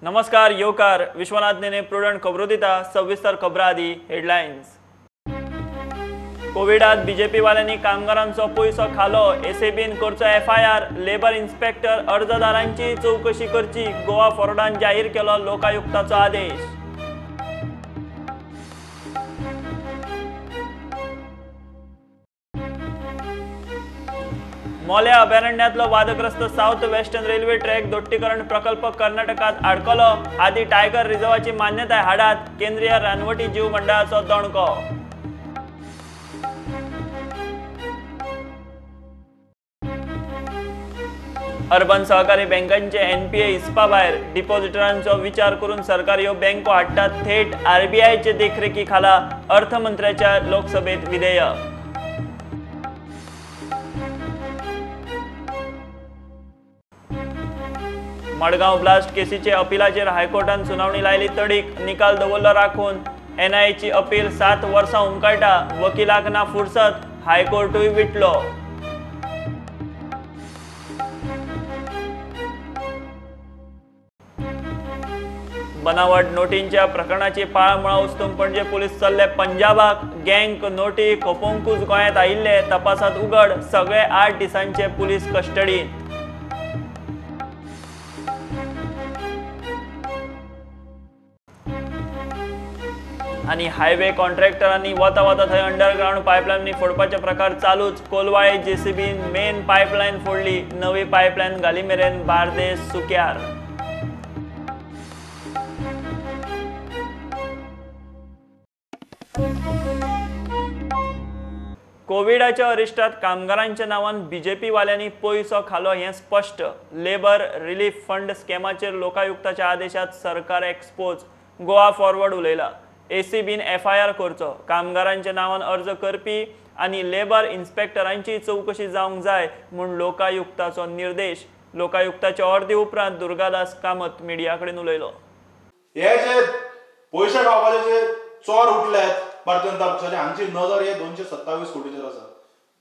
नमस्कार, येवकार. विश्वनाथ नेने प्रुडंट खबरो दिता. सविस्तर खबरां आदी हेडलायन्स. कोविडात बीजेपी वाल्यांनी कामगारांचो पयसो खालो, एसीबीन करचो एफआयआर, लेबर इन्स्पेक्टर अर्जदारांची चवकशी करची, गोवा फॉरवर्डान जाहीर केलो लोकायुक्ताचो आदेश. मोल्या अभयारण्यांतलो वादग्रस्त साउथ वेस्टर्न रेल्वे ट्रॅक दोट्टीकरण प्रकल्प कर्नाटकात आडकलो. आदी टायगर रिझर्वाची मान्यताय हाडात, केंद्रीय रानवटी जीव मंडळाचो दणको. अर्बन सहकारी बँकांचे एनपीए हिसपा भायर, डिपॉझिटरांचो विचार करून सरकार ह्यो बँको हाडटात थेट आरबीआयचे देखरेखी खाला, अर्थमंत्र्याच्या लोकसभेत विधेयक. मडगांव ब्लास्ट केसीचे अपिलाचेर हायकोर्टान सुनावणी लायली तडीक, निकाल दवरलो राखून. एनआयएची अपील 7 वर्सां उमकाळटा, वकिलाक ना फुरसत, हायकोर्टूय विटलो. बनावट नोटींच्या प्रकरणाची पाळामुळां उस्तूंक पणजे पुलीस चल्ले पंजाबाक. गँग नोटी खपोवंकूच गोंयांत आयिल्ले, तपासात उगड, सगळे 8 दिसांचे पुलीस कस्टडींत. आनी हायवे कॉन्ट्रॅक्टरांनी वता वता थंय अंडरग्रावंड पायपलायनी फोडपाचे प्रकार चालूच. कोलवाळे जेसीबीन मेन पायपलायन फोडली, नवी पायपलायन घाली मेरेन बार्देस सुक्यार. कोविडाच्या अरिश्टात कामगारांच्या नांवान बीजेपी वाल्यांनी पयसो खालो हें स्पश्ट. लेबर रिलीफ फंड स्कॅमाचेर लोकायुक्ताच्या आदेशात सरकार एक्सपोज, गोवा फॉरवर्ड उलयला. एसीबीन एफआयआर करचो, कामगारांच्या नांवान अर्ज करपी आनी लेबर इन्स्पेक्टरांची चवकशी जावंक जाय म्हूण लोकायुक्ताचो निर्देश. लोकायुक्ताच्या अर्दी उपरांत दुर्गादास कामत मिडिया कडेन उलयलो. हे जे पयशे खावपाचे जे चोर उठल्यात भारतीय जनता पक्षाचे, हांची नजर हे 227 कोटीचेर आसा.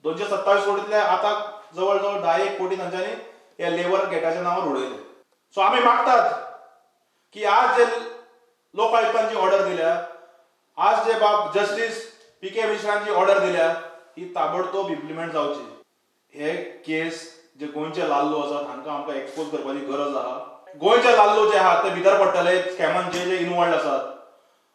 227 कोटीतले आतां जवळ जवळ 10 कोटी तांच्यांनी हे लेबर गेटाच्या नांवार उडयले. सो आमी मागतात की आज जे लोकायुक्तांची ऑर्डर दिल्या, आज जे बाब जस्टीस पी के मिश्रांची ऑर्डर दिल्या, ही ताबडतोब इम्प्लिमेंट जावची. हे केस जे गोंयचे लाल्लू आसात हांकां आमकां एक्सपोज करपाची गरज आहा. गोंयचे लाल्लू जे आहात ते भितर पडटले स्कॅमान जे जे इनवॉल्ड आसात.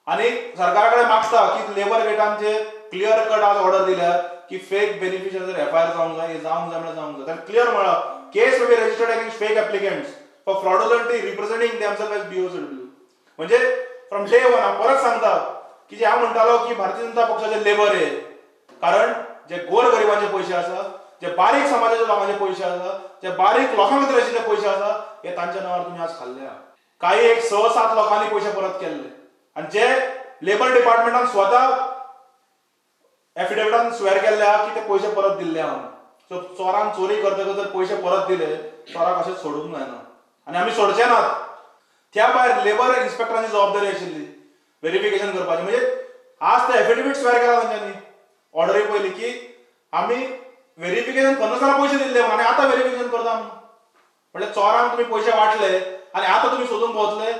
आनी सरकारा कडेन मागता की लेबर गेटान जे क्लियर कट आज ऑर्डर दिल्या की फेक बेनिफिशरीचेर एफआयआर जावंक जाय, हे जावंक जाय म्हळ्यार जावंक जाय. ताणें क्लियर म्हळां, case may be registered against fake applicants for fraudulently representing themselves as BOCW. म्हणजे फ्रॉम डे वन हांव परत सांगता की जे हांव म्हणटालो की भारतीय जनता पक्षाचे लेबर हे, कारण जे गोर गरिबांचे पयशे आसा, जे बारीक समाजाच्या लोकांचे पयशे आसा, जे बारीक लोकां भितर आशिल्ले पयशे आसा, हे तांच्या नांवार तुमी आज खाल्ले आहा. काही एक 6-7 लोकांनी पयशे परत केल्ले आनी जे लेबर डिपार्टमेंटान स्वता एफिडेविटान स्वेर केल्ले आहा की ते पयशे परत दिल्ले आहा. सो चोरान चोरी करतकच जर पयशे परत दिले, चोराक अशें सोडूंक जायना आनी आमी सोडचे नात. त्या भायर लेबर इन्स्पेक्टरांची जबाबदारी आशिल्ली वेरिफिकेशन करपाची. म्हणजे आज ते एफिडेवीट स्वेर केला तांच्यांनी ऑर्डरी पयली की आमी वेरिफिकेशन करनासतना पयशे दिल्ले आनी आतां वेरिफिकेशन करता. म्हणल्यार चोरांक तुमी पयशे वांटले आनी आतां तुमी सोदूंक पावतले.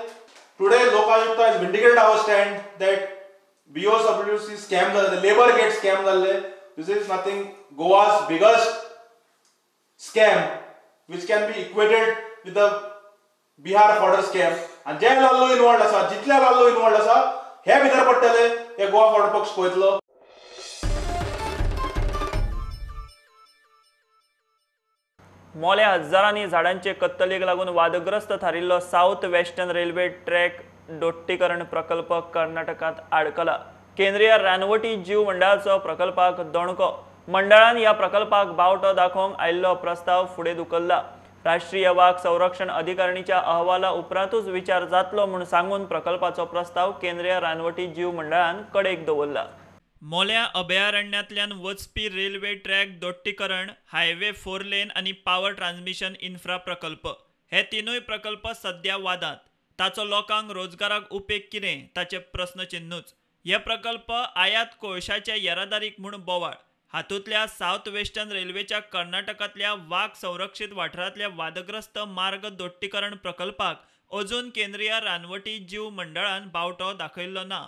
Today Lokayukta is vindicated our stand that BOWC scam जाल्ले, लेबर गेट स्कॅम जाल्ले. This is nothing Goa's biggest scam which can be equated with the Bihar fodder scam. आनी जे लाल्लो इनवॉल्ड आसा, जितले लाल्लो इनवॉल्ड आसा, हे भितर पडटले, हे गोवा फॉरवर्ड पक्ष पळयतलो. मोल्या हजारांनी झाडांचे कत्तलीक लागून वादग्रस्त थारिल्लो साउथ वेस्टर्न रेल्वे ट्रॅक दोट्टीकरण प्रकल्प कर्नाटकात आडकला. केंद्रीय रानवटी जीव मंडळाचो प्रकल्पाक दणको. मंडळान ह्या प्रकल्पाक बावटो दाखोवंक आयिल्लो प्रस्ताव फुडें धुकल्ला. राष्ट्रीय वाग संरक्षण अधिकारिणीच्या अहवाला उपरांतूच विचार जातलो म्हूण सांगून प्रकल्पाचो प्रस्ताव केंद्रीय रानवटी जीव मंडळान कडेक दवरला. मोल्या अभयारण्यांतल्यान वचपी रेल्वे ट्रॅक दोट्टीकरण, हायवे 4 लेन आनी पावर ट्रान्समिशन इन्फ्रा प्रकल्प हे तिनूय प्रकल्प सद्या वादांत. ताचो लोकांक रोजगाराक उपेग कितें ताचें प्रस्नचिन्नूच. हे प्रकल्प आयात कोळशाचे येरादारीक म्हूण बोवाळ. हातूंतल्या सावथ वेस्टर्न रेल्वेच्या कर्नाटकांतल्या वाग संरक्षीत वाठारांतल्या वादग्रस्त मार्ग दोट्टीकरण प्रकल्पाक अजून केंद्रीय रानवटी जीव मंडळान बावटो दाखयल्लो ना.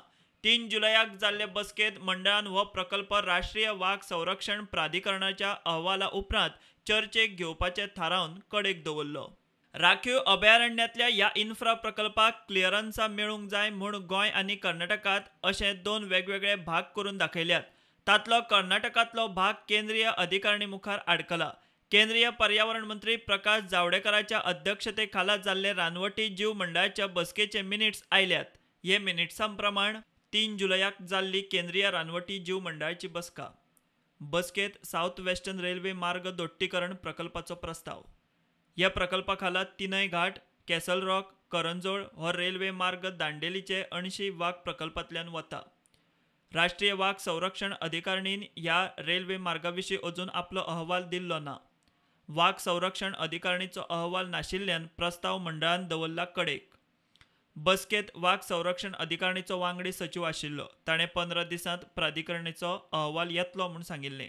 3 जुलयाक जाल्ले बसकेंत मंडळान हो प्रकल्प राष्ट्रीय वाग संरक्षण प्राधिकरणाच्या अहवाला उपरांत चर्चेक घेवपाचें थारावन कडेक दवरलो. राखीव अभयारण्यांतल्या ह्या इन्फ्रा प्रकल्पाक क्लियरन्सां मेळूंक जाय म्हूण गोंय आनी कर्नाटकांत अशे 2 वेगवेगळे भाग करून दाखयल्यात. तांतलो कर्नाटकांतलो भाग केंद्रीय अधिकारणी मुखार आडकला. केंद्रीय पर्यावरण मंत्री प्रकाश जावडेकराच्या अध्यक्षते खाला जाल्ले रानवटी जीव मंडळाच्या बसकेचे मिनिट्स आयल्यात. हे मिनिट्सां प्रमाण 3 जुलयाक जाल्ली केंद्रीय रानवटी जीव मंडळाची बसका. बसकेंत सावथ वेस्टर्न रेल्वे मार्ग दोट्टीकरण प्रकल्पाचो प्रस्ताव. ह्या प्रकल्पा खाला तिनय घाट, कॅसल रॉक, करंजोळ हो रेल्वे मार्ग दांडेलीचे अणशी वाग प्रकल्पांतल्यान वता. राष्ट्रीय वाग संरक्षण अधिकारणीन ह्या रेल्वे मार्गा विशीं अजून आपलो अहवाल दिल्लो ना. वाग संरक्षण अधिकारणीचो अहवाल नाशिल्ल्यान प्रस्ताव मंडळान दवरला कडेक. बसकेंत वाग संरक्षण अधिकारणीचो वांगडी सचीव आशिल्लो. ताणें 15 दिसांत प्राधिकरणीचो अहवाल येतलो म्हूण सांगिल्लें.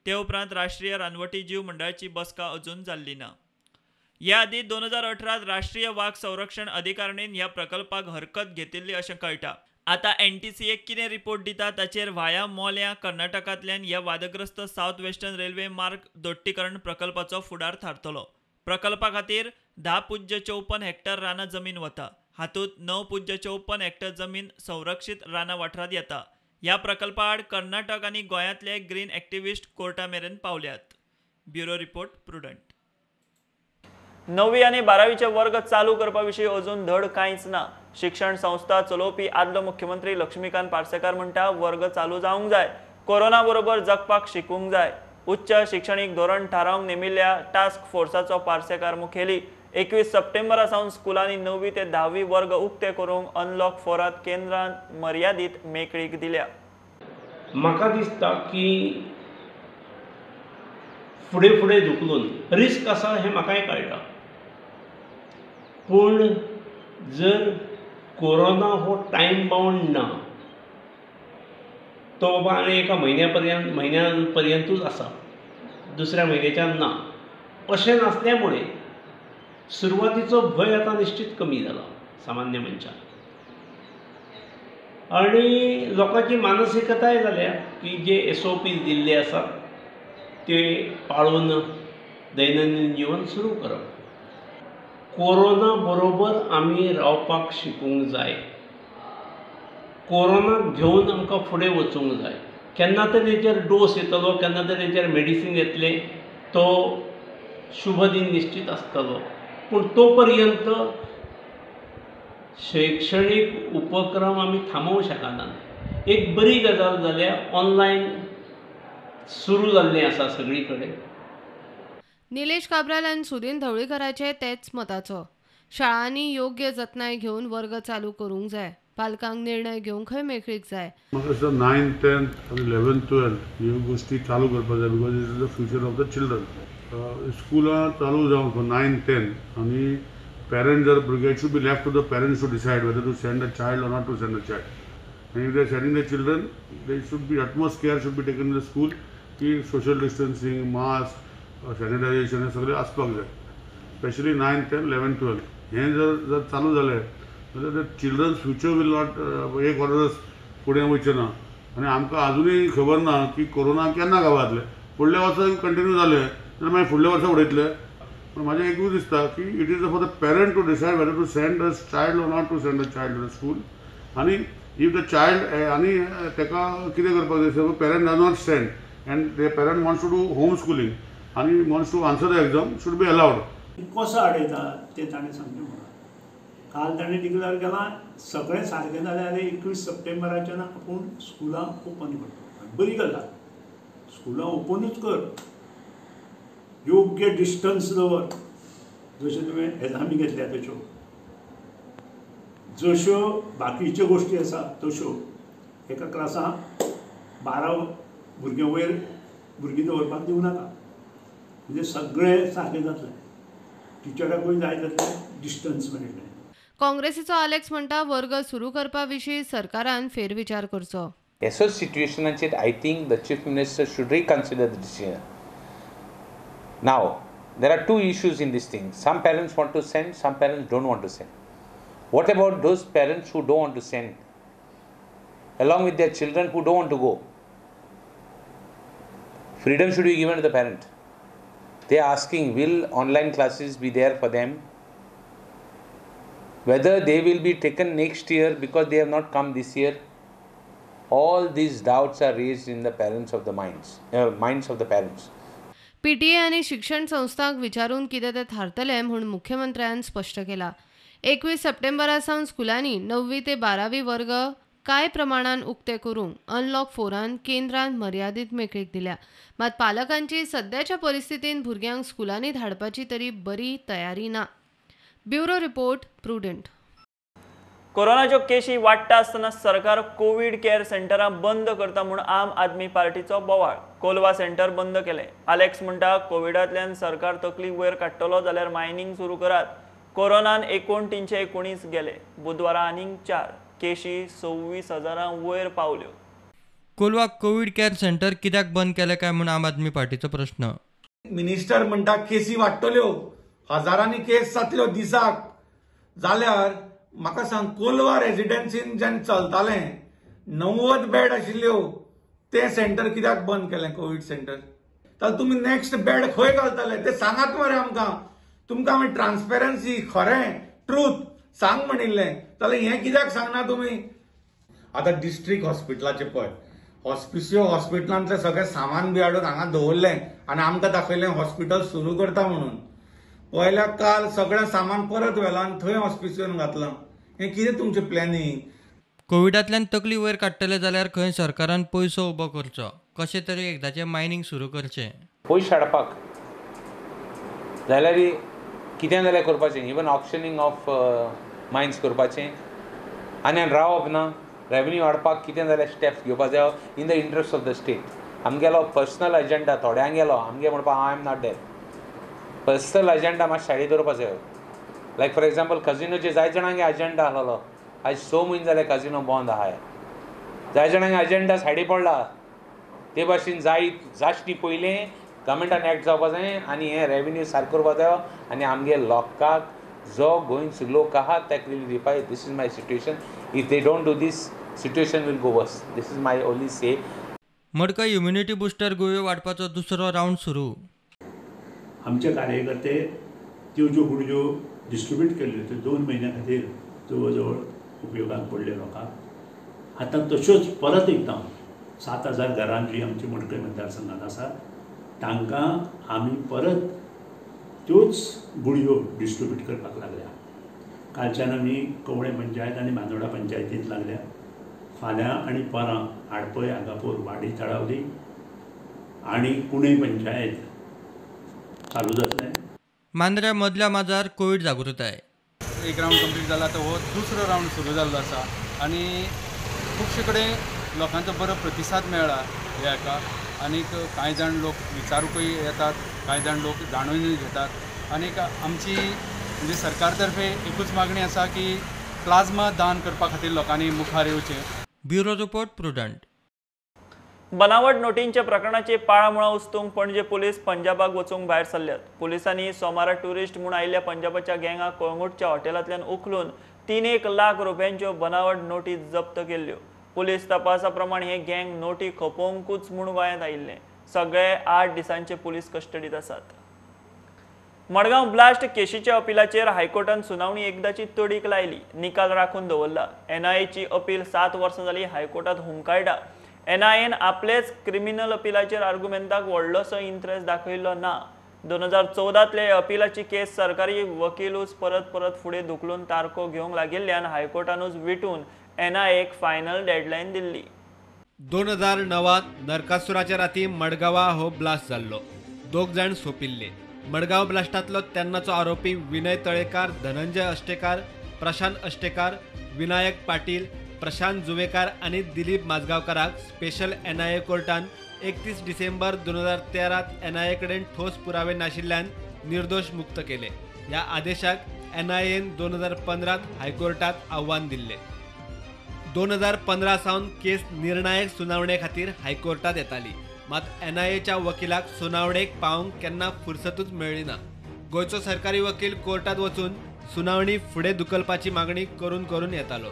ते उपरांत राष्ट्रीय रानवटी जीव मंडळाची बसका अजून जाल्ली ना. ह्या आदीं 2018 राष्ट्रीय वाग संरक्षण अधिकारणीन ह्या प्रकल्पाक हरकत घेतिल्ली अशें कळटा. आतां NTCA कितें रिपोर्ट दिता ताचेर व्हाया मोल्यां कर्नाटकांतल्यान ह्या वादग्रस्त सावथ वेस्टर्न रेल्वे मार्ग दोट्टीकरण प्रकल्पाचो फुडार थारतलो. प्रकल्पा खातीर 10.54 हेक्टर रानां जमीन वता. हातूंत 9.54 हेक्टर जमीन संरक्षीत रानां वाठारांत येता. ह्या प्रकल्पा आड कर्नाटक आनी गोंयांतले ग्रीन एक्टिविस्ट कोर्टा मेरेन पावल्यात. Bureau report, Prudent. 9वी आनी 12वीचे वर्ग चालू करपा विशीं अजून धड कांयच ना. शिक्षण संस्था चलोवपी आदलो मुख्यमंत्री लक्ष्मीकांत पार्सेकार म्हणटा वर्ग चालू जावंक जाय, कोरोना बरोबर जगपाक शिकूंक जाय. उच्च शिक्षणीक धोरण थारावंक नेमिल्ल्या टास्क फोर्साचो पार्सेकार मुखेली. 21 सप्टेंबरा सावन स्कुलांनी 9वी ते 10वी वर्ग उक्ते करूंक अनलॉक 4 केंद्रान मर्यादीत मेकळीक दिल्या. म्हाका दिसता की फुडें फुडें धुकलून रिस्क आसा हें म्हाकाय कळटा, पूण जर कोरोना हो टायम बाउंड ना, तो बाबा आनी एका म्हयन्या पर्यंतूच आसा, दुसऱ्या म्हयन्याच्यान ना, अशें नासल्या मुळे सुरवातीचो भंय आतां निश्चित कमी जाला सामान्य मनशाक. आनी लोकांची मानसिकताय जाल्या की जे SOPs दिल्ले आसात ते पाळून दैनंदीन जीवन सुरू करप. कोरोना बरोबर आमी रावपाक शिकूंक जाय, कोरोनाक घेवन आमकां फुडें वचूंक जाय. केन्ना तरी तेचेर डोस येतलो, केन्ना तरी तेचेर मेडिसीन येतलें, तो शुभ दीन निश्चित आसतलो. पूण तो पर्यंत शैक्षणीक उपक्रम आमी थांबोवंक शकनात. एक बरी गजाल जाल्या, ऑनलायन सुरू जाल्लें आसा सगळी कडेन. निलेश काब्राल आनी सुदीन ढवळीकराचे तेच मताचो. शाळांनी योग्य जतनाय घेवन वर्ग चालू करूंक जाय. पालकांक निर्णय घेवंकय मेकळीक जाय. म्हाका दिसता 9th, 10th आनी 11th, 12th ह्यो गोश्टी चालू करपाक जाय, because it is the future of the children. स्कुलां चालू जावंक 9th, 10th आनी पेरंट जर भुरगे should be left to the parents to decide whether to send a child or not to send a child. आनी if they are sending the children, they should be utmost care should be taken in the school की social distancing, mask, sanitisation हें सगळें आसपाक जाय. Specially 9th, 10th, 11th, 12th हें जर जर चालू जालें जाल्यार चिल्ड्रन्स फ्युचर will not एक वर्स फुडें वयचें ना. आनी आमकां आजुनूय खबर ना की कोरोना केन्ना गावातलें, फुडल्या वर्सा कंटिन्यू जालें जाल्यार मागीर फुडल्या वर्सा उडयतले. पूण म्हाजें एकूच दिसता की it is for the parent to decide whether to send a child or not to send a child to the school. आनी if the child आनी ताका कितें करपाक जाय, suppose parent does not send and the parent wants to do home schooling आनी wants to answer the exam should be allowed. कसो हाडयता तें ताणें सांगचें म्हाका. काल ताणें डिक्लेअर केलां सगळें सारकें जालें जाल्यार 21 सप्टेंबराच्यान आपूण स्कुलां ओपन करतलो. बरी गजाल, स्कुलां ओपनूच कर, योग्य डिस्टन्स दवर, जशें तुवें एग्जामी घेतल्या तश्यो, जश्यो बाकीच्यो गोश्टी आसा तश्यो. एका क्लासांत 12 भुरग्यां वयर भुरगीं दवरपाक दिवं नाका, म्हणजे सगळें सारकें जातलें. टिचराकूय जाय जातलें डिस्टन्स मेळटलें. काँग्रेसीचो आलेक्स म्हणटा वर्ग सुरू करपा विशीं सरकारान फेरविचार करचो. असो सिट्युएशनाचेर I think the chief minister should reconsider the decision. Now There are two issues in this thing. Some parents want to send, some parents don't want to send. What about those parents who don't want to send, along with their children who don't want to go? Freedom should be given to the parent. They are asking, will online classes be there for them? Whether they will be taken next year because they have not come this year? All these doubts are raised in the parents of the minds of the parents. PTA आनी शिक्षण संस्थांक विचारून कितें तें थारतलें म्हूण मुख्यमंत्र्यान स्पश्ट केलां. 21 सप्टेंबरा सावन स्कुलांनी 9वी ते 12वी वर्ग कांय प्रमाणान उक्ते करूंक अनलॉक 4 केंद्रान मर्यादीत मेकळीक दिल्या. मात पालकांची सद्याच्या परिस्थितीन भुरग्यांक स्कुलांनी धाडपाची तरी बरी तयारी ना. Bureau report, Prudent. कोरोनाच्यो केशी वाडटा आसतना सरकार कोवीड केअर सेंटरां बंद करता म्हूण आम आदमी पार्टीचो बोवाळ. कोलवा सेंटर बंद केलें. आलेक्स म्हणटा कोविडांतल्यान सरकार तकली वयर काडटलो जाल्यार मायनींग सुरू करात. कोरोनान 319 गेले. बुधवारा आनीक 4 केशी 26,000 वयर पावल्यो. कोलवा कोवीड केअर सेंटर कित्याक बंद केलें काय म्हूण आम आदमी पार्टीचो प्रश्न. मिनिस्टर म्हणटा केसी वाडटल्यो, हजारांनी केस जातल्यो दिसाक, जाल्यार म्हाका सांग कोलवा रेजिडेन्सीन जेन्ना चलतालें 90 बेड आशिल्ल्यो, तें सेंटर कित्याक बंद केलें कोवीड सेंटर? जाल्यार तुमी नेक्स्ट बेड खंय घालतले ते सांगात मरे आमकां. तुमकां आमी ट्रान्सपेरन्सी, खरें ट्रूथ सांग म्हणिल्लें, जाल्यार हें कित्याक सांगना तुमी? आतां डिस्ट्रिक्ट हॉस्पिटलाचें पळय, हॉस्पिसियो हॉस्पिटलांतलें सगळें सामान बी हाडून हांगा दवरलें आनी आमकां दाखयलें हॉस्पिटल सुरू करता म्हणून. पळयल्यार काल सगळें सामान परत व्हेलां आनी थंय हॉस्पिसियोन घातलां. हें कितें तुमचें प्लॅनिंग? कोविडांतल्यान तकली वयर काडटले जाल्यार खंय सरकारान पयसो उबो करचो, कशें तरी एकदाचें मायनींग सुरू करचें. पयशे हाडपाक जाल्यार कितें जाल्यार करपाचें, इवन ऑक्शनिंग ऑफ मायन्स करपाचें आनी रावप ना. रेवेन्यू हाडपाक कितें जाल्यार स्टेप्स घेवपा जाय in the interest of the state. आमगेलो पर्सनल एजेंडा थोड्यांगेलो, आमगे म्हणपा I am not there. Personal agenda मातशें सायडी दवरपा जाय. लायक फॉर एग्जाम्पल कजिनोचे जाय जाणांगे एजेंडा आहलोलो, आयज 6 म्हयने जाले कजिनो बंद आहाय. जाय जाणांगे एजेंडा सायडी पडला. ते भाशेन जाय जाश्टी पयलें गव्हर्मेंटान एक्ट जावपा जाय आनी हें रेवेन्यू सारको करपा जायो आनी आमगे लोकांक जो गोंयचो लोक आहा ताका रिलीफ दिवपा. This is my situation. If they don't do this, situation will go worse. This is my only say. Madkai immunity booster गुळयो वांटपाचो दुसरो रावंड सुरू. आमचे कार्यकर्ते त्यो ज्यो गुळयो डिस्ट्रिब्यूट केल्ल्यो त्यो 2 म्हयन्या खातीर जवळ जवळ उपयोगाक पडल्यो लोकांक. आतां तश्योच परत एकदां 7,000 घरां जी आमची मडकय मतदारसंघांत आसा तांकां आमी परत त्योच गुळयो डिस्ट्रिब्यूट करपाक लागल्या. कालच्यान आमी कवळें पंचायत आनी बांदोडा पंचायतींत लागल्या. फाल्यां आनी परां आडपय, आगापूर, वाडी तळावली आनी कुणय पंचायत चालू जातलें. मांद्र्या मदल्या माजार कोवीड जागृताय. एक रावंड कंप्लीट जाला, आतां हो दुसरो रावंड सुरू जाल्लो आसा आनी खुबशे कडेन लोकांचो बरो प्रतिसाद मेळ्ळा ह्या हाका. आनीक कांय जाण लोक विचारूंकय येतात, कांय जाण लोक जाणूनय घेतात. आनीक आमची म्हणजे सरकार तर्फे एकूच मागणी आसा की प्लाझ्मा दान करपा खातीर लोकांनी मुखार येवचें. Bureau report, Prudent. बनावट नोटींच्या प्रकरणाचे पाळामुळां उस्तूंक पणजे पुलीस पंजाबाक वचूंक भायर सरल्यात. पुलिसांनी सोमारा ट्युरिस्ट म्हूण आयिल्ल्या पंजाबाच्या गँगाक कळंगूटच्या हॉटेलांतल्यान उखलून 3 लाख रुपयांच्यो बनावट नोटी जप्त केल्ल्यो. पुलीस तपासा प्रमाण हे गँग नोटी खपोवंकूच म्हूण गोंयांत आयिल्ले. सगळे 8 दिसांचे पुलीस कस्टडीत आसात. मडगांव ब्लास्ट केशीच्या अपिलाचेर हायकोर्टान सुनावणी एकदाची तडीक लायली. निकाल राखून दवरला. एनआयएची अपील 7 वर्सां जाली हायकोर्टात हुमकाळटा. एनआयएन आपलेच क्रिमिनल अपिलाचेर आर्गुमेंटाक व्हडलोसो इंट्रस्ट दाखयलो ना. 2014तले अपिलाची केस सरकारी वकिलूच परत परत फुडें धुकलून तारखो घेवंक लागिल्ल्यान हायकोर्टानूच विटून एनआयएक फायनल डेडलायन दिल्ली. 2009 नरकासुराच्या राती मडगांवा हो ब्लास्ट जाल्लो. 2 जाण सोंपिल्ले. मडगांव ब्लास्टांतलो तेन्नाचो आरोपी विनय तळेकार, धनंजय अष्टेकार, प्रशांत अष्टेकार, विनायक पाटील, प्रशांत जुवेकार आनी दिलीप माजगांवकाराक स्पेशल एनआयए कोर्टान 31 डिसेंबर 2013 एनआयए कडेन ठोस पुरावे नाशिल्ल्यान निर्दोष मुक्त केले. ह्या आदेशाक एनआयएन 2015 हायकोर्टात आव्हान दिल्ले. 2015 सावन केस निर्णायक सुनावणे खातीर हायकोर्टात येताली, मात एनआयएच्या वकिलाक सुनावणेक पावंक केन्ना फुरसतूच मेळ्ळी ना. गोंयचो सरकारी वकील कोर्टात वचून सुनावणी फुडें धुकलपाची मागणी करून करून येतालो.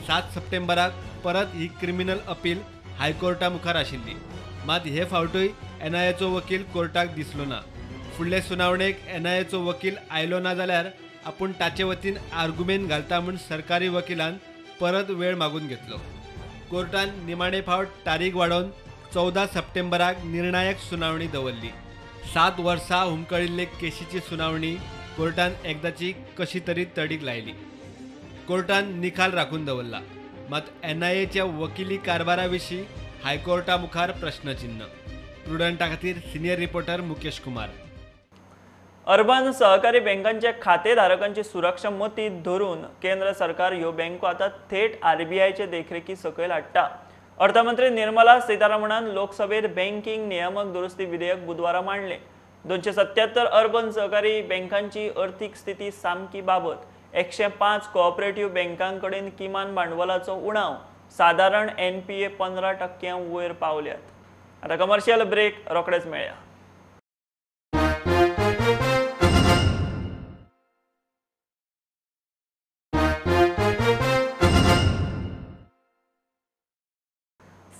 7 सप्टेंबराक परत ही क्रिमिनल अपील हायकोर्टा मुखार आशिल्ली. मात हे फावटूय एनआयएचो वकील कोर्टाक दिसलो ना. फुडले सुनावणेक एनआयएचो वकील आयलो ना जाल्यार आपूण ताचे वतीन आर्गुमेंट घालता म्हूण सरकारी वकिलान परत वेळ मागून घेतलो. कोर्टान निमाणे फावट तारीख वाडोवन 14 सप्टेंबराक निर्णायक सुनावणी दवरली. 7 वर्सां हुमकळिल्ले केशीची सुनावणी कोर्टान एकदाची कशी तरी तडीक लायली. कोर्टान निकाल राखून दवरला. मात एनआयएच्या वकिली कारभारा विशीं हायकोर्टा मुखार प्रश्नचिन्ह. प्रुडंटा खातीर senior reporter Mukesh Kumar. Urban सहकारी बँकांच्या खातेधारकांची सुरक्षा मतींत धरून केंद्र सरकार ह्यो बँको आतां थेट आरबीआयचे देखरेखी सकयल हाडटा. अर्थमंत्री निर्मला सीतारामनान लोकसभेत बँकिंग नियामक दुरुस्ती विधेयक बुधवारा मांडलें. 277 अर्बन सहकारी बँकांची अर्थीक स्थिती सामकी बाबत. 105 कोऑपरेटिव्ह बँकांकडेन किमान भांडवलाचो उणाव, सादारण एनपीए 15% वयर पावल्यात. आतां कमर्शियल ब्रेक, रोखडेच मेळया.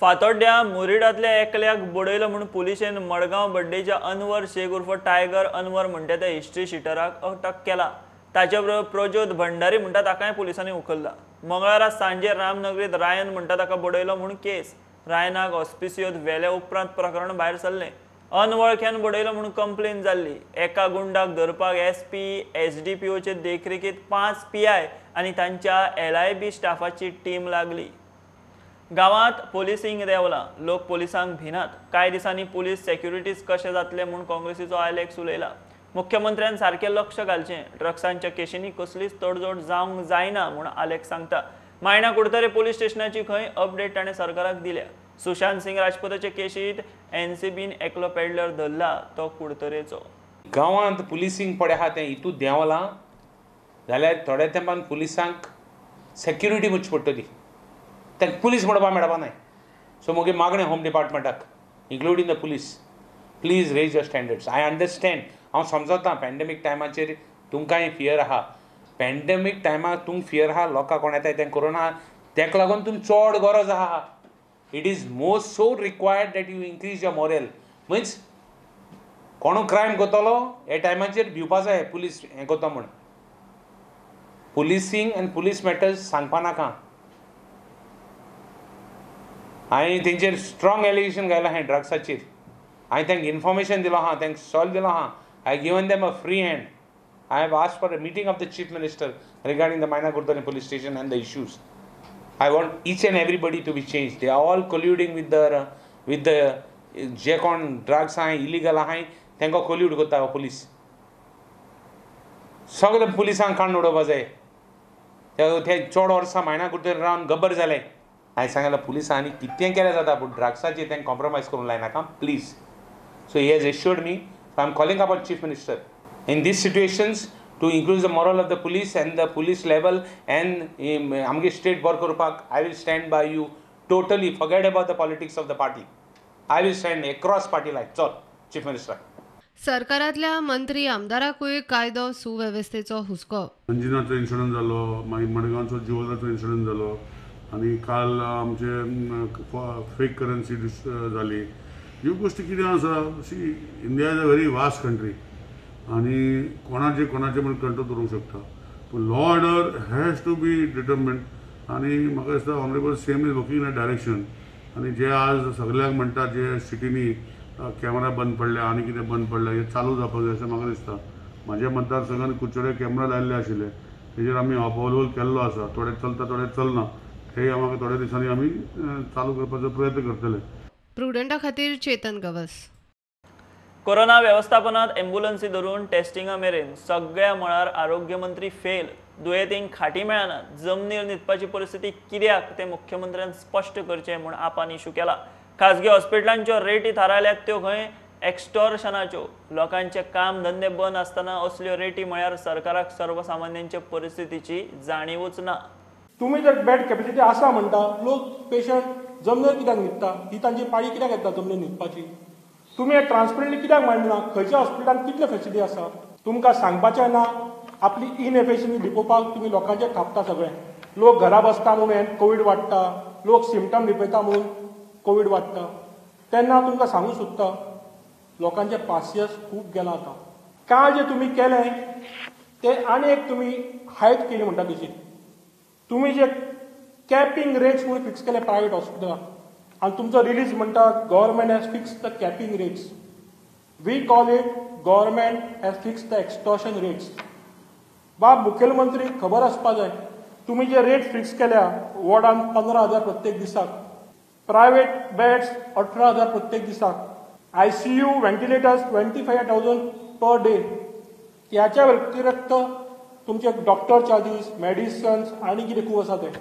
फातोड्ड्या मुरिडांतल्या एकल्याक बडयलो म्हूण पुलिशेन मडगांव बड्डेच्या अनवर शेख उर्फ टायगर अनवर म्हणटा त्या हिस्ट्री शिटराक अटक केला. ताचे बरोबर प्रज्योत भंडारी म्हणटा ताकाय पुलिसांनी उखल्ला. मंगळारा सांजे रामनगरीत रायन म्हणटा ताका बडयलो म्हूण केस. रायनाक ऑस्पिसियोत व्हेल्या उपरांत प्रकरण भायर सरलें. अनवळख्यान बडयलो म्हूण कंप्लेन जाल्ली. एका गुंडाक धरपाक एसपी एसडीपीओचे देखरेखीत 5 PI आनी तांच्या LIB स्टाफाची टीम लागली. गांवांत पोलिसींग देंवलां, लोक पोलिसांक भिनात. कांय दिसांनी पुलीस सेक्युरिटीज कशे जातले म्हूण काँग्रेसीचो आलेक्स उलयला. मुख्यमंत्र्यान सारकें लक्ष घालचें, ड्रग्सांच्या केशींनी कसलीच तडजोड जावंक जायना म्हूण आलेक्स सांगता. मायणा कुडतरे पोलीस स्टेशनाची खंय अपडेट ताणें सरकाराक दिल्या. सुशांत सिंग राजपूताचे केशींत एनसीबीन एकलो पेडलर धरला तो कुडतरेचो. गांवांत पुलिसींग पळय आहा तें हितूंत देंवलां जाल्यार थोड्या तेंपान पुलिसांक सेक्युरिटी म्हणची पडटली. तांकां पुलीस म्हणपाक मेळपा नाय. सो म्हगे मागणें home डिपार्टमेंटाक including the police, please raise your standards. I understand, हांव समजता पॅन्डेमीक टायमाचेर तुमकांय फियर आहा. पॅन्डेमीक टायमार तुमकां फियर आहा, लोकांक कोण येताय तें कोरोना, तेका लागून तुमकां चड गरज आहा. It is most so required that you increase your morale. Means कोणू क्रायम करतलो ह्या टायमाचेर भिवपा जाय पुलीस हें करता म्हूण. पुलिसींग आनी पुलीस मॅटर्स सांगपा नाका. हांवें तेंचेर स्ट्रॉंग एलिगेशन घायलां हें ड्रग्साचेर. हांवें तांकां इन्फॉर्मेशन दिलो आहा, तांकां सॉल्व दिलो आहा. I given them a free hand. I have asked for a meeting of the chief minister regarding the Maina Curtorim police station and the issues. I want each and everybody to be change. They are all colluding with the जे कोण drugs आहाय, illegal आहाय, तांकां कोल्यूड करता police. सगळे पुलिसांक काडून उडोवपा जाय. ते चड वर्सां मायणा कुडतरी रावन गब्बर जाले. हांवें सांगलें पुलिसांनी कितें केल्यार जाता पूण ड्रग्साचेर तांकां कॉम्प्रोमायज करूंक लायनाका please. So he has assured me. I am calling upon chief minister in these situations to increase the morale of the police and the police level and आमगे स्टेट बरो करपाक. I will stand by you totally. Forget about the politics of the party. I will stand across party line. चल chief minister. सरकारांतल्या मंत्री आमदाराकूय कायदो सुवेवस्थेचो हुस्को. अंजिनाचो incident जालो, मागीर मडगांवचो ज्युवेलराचो incident जालो आनी काल आमचे फेक करन्सी जाली. ह्यो गोश्टी कितें आसा, see India is a very vast country आनी कोणाचे कोणाचे म्हूण कंट्रोल दवरूंक शकता. पूण law order has to be determined आनी म्हाका दिसता honourable CM is working in a direction. आनी जे आज सगळ्यांक म्हणटा जे सिटींनी कॅमेरा बंद पडले आनी कितें बंद पडलें, हें चालू जावपाक जाय अशें म्हाका दिसता. म्हाज्या मतदारसंघान कुडचडे कॅमेरा लायिल्ले आशिल्ले, तेजेर आमी अपोलोल केल्लो आसा. थोडे चलता थोडे चलना, हे म्हाका थोड्या दिसांनी आमी चालू करपाचो प्रयत्न करतले. प्रुडंटा खातीर चेतन गवस. कोरोना वेवस्थापनात एम्ब्युलन्सी धरून टेस्टिंगा मेरेन सगळ्या मळार आरोग्यमंत्री फेल. दुयेंतींक खाटी मेळना, जमनीर न्हिदपाची परिस्थिती कित्याक तें मुख्यमंत्र्यान स्पश्ट करचें म्हूण आपान इशू केला. खाजगी हॉस्पिटलांच्यो रेटी थारायल्यात त्यो खंय एक्स्टॉर्शनाच्यो. लोकांचे काम धंदे बंद आसतना असल्यो रेटी म्हळ्यार सरकाराक सर्वसामान्यांचे परिस्थितीची जाणीवूच ना. तुमी जर बेड कॅपॅसिटी आसा म्हणटा, लोक पेशंट जमनीर कित्याक न्हिदता, ही तांची पाळी कित्याक येता जमनीर न्हिदपाची? तुमी हे ट्रान्सपरंटली कित्याक मांडना खंयच्या हॉस्पिटलान कितले फॅसिलिटी आसा? तुमकां सांगपाचें ना, आपली इनएफिशियन्सी लिपोवपाक तुमी लोकांचेर थापता सगळें. लोक घरा बसता म्हणून कोवीड वाडटा, लोक सिमटम लिपयता म्हणून कोवीड वाडटा. तेन्ना तुमकां सांगूंक सोदता, लोकांचें पासियस खूब गेलां आतां. काल जें तुमी केलें तें आनी एक तुमी हायट केली म्हणटा तशी. तुमी जे कॅपिंग रेट्स म्हणून फिक्स केले प्रायवेट हॉस्पिटलान, आनी तुमचो रिलीज म्हणटा government has fix the capping rates. We call it government has fix the extortion rates. बाब मुखेलमंत्री खबर आसपा जाय, तुमी जे रेट फिक्स केल्या वॉर्डान 15,000 प्रत्येक दिसाक, प्रायवेट बेड्स 18,000 प्रत्येक दिसाक, ICU ventilators 25,000 per day. त्याच्या व्यतिरिक्त तुमचे डॉक्टर चार्जीस, मेडिसन्स आनी कितें खूब आसा तें.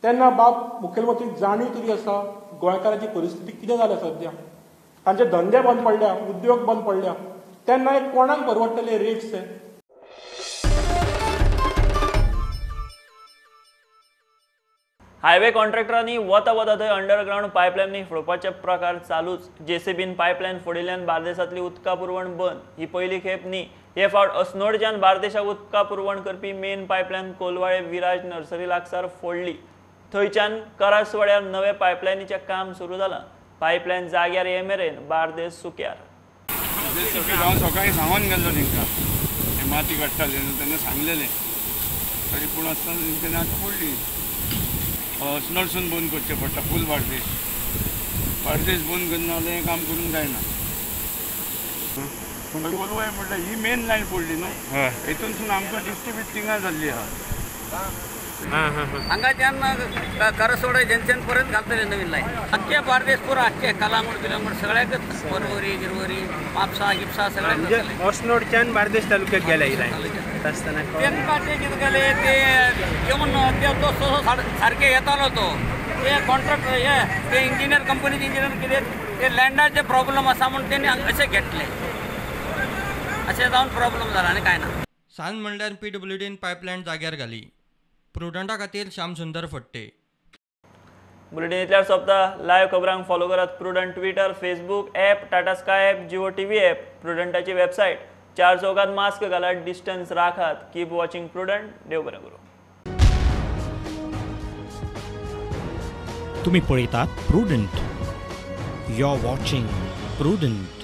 तेन्ना बाब मुखेलमंत्री जाणीव तरी आसा गोंयकारांची परिस्थिती कितें जाल्या सद्या. तांचे धंदे बंद पडल्या, उद्योग बंद पडल्या, तेन्ना हे कोणाक परवडटले रेट्स हे? हायवे कॉन्ट्रॅक्टरांनी वता वता थंय अंडरग्रावंड पायपलायनी फोडपाचे प्रकार चालूच. जेसीबीन पायपलायन फोडिल्ल्यान बार्देसांतली उदका पुरवण बंद. ही पयली खेप न्ही. हे फावट अस्नोडच्यान बार्देशाक उदका पुरवण करपी main pipeline Colvale Viraj nursery लागसार फोडली. थंयच्यान करासवाड्यार नवे पायपलायनीचें काम सुरू जालां. पायपलायन जाग्यार ये मेरेन बार्देस सुक्यार. जेसीबी हांव सकाळीं सांगून गेल्लो तांकां, हे माती काडटाले न्हू तेन्ना सांगलेलें, तरी पूण आसतना तेंच्यांनी आतां फोडली. अस्नोडसून बंद करचें पडटा फूल बार्देश. बार्देश बंद करना जाल्यार हें काम करूंक जायना. कोलवाय म्हटल्यार ही मेन लायन पडली न्हू, हेतूनसून आमकां डिस्ट्रिब्यूट थिंगा जाल्ली आहा. हांगाच्यान करसोडे जंक्शन पर्यंत घालतले नवीन लायन. अख्खे बार्देश पुरा, अख्खे कलांगूट बिलांगूट सगळ्याकच, परवरी गिरवरी म्हापसा गिपसा सगळ्याक. अस्नोडच्यान बार्देश तालुक्यात गेल्या ही लायन आसतना तेंकां ते कितें केलें ते येवन तो सारके येतालो तो ते कॉन्ट्रॅक्ट हे ते इंजिनियर कंपनीचे इंजिनियर कितें ते लँडाचे प्रॉब्लम आसा म्हूण तेणी अशें घेतले, अशें जावन प्रॉब्लम जाला आनी कांय ना. सांज म्हणल्यार पीडब्ल्यूडीन पायपलायन जाग्यार घाली. प्रुडंटा खातीर श्यामसुंदर फट्टे. बुलेटीन इतल्यार सोंपता. लायव्ह खबरांक फॉलो करात Prudent Twitter, Facebook app, Tata Sky app, Jio TV app, प्रुडंटाची website. चार चौकात मास्क घालात, डिस्टन्स राखात. Keep watching Prudent. देव बरें करूं. तुम्ही पळयतात Prudent. You are watching Prudent.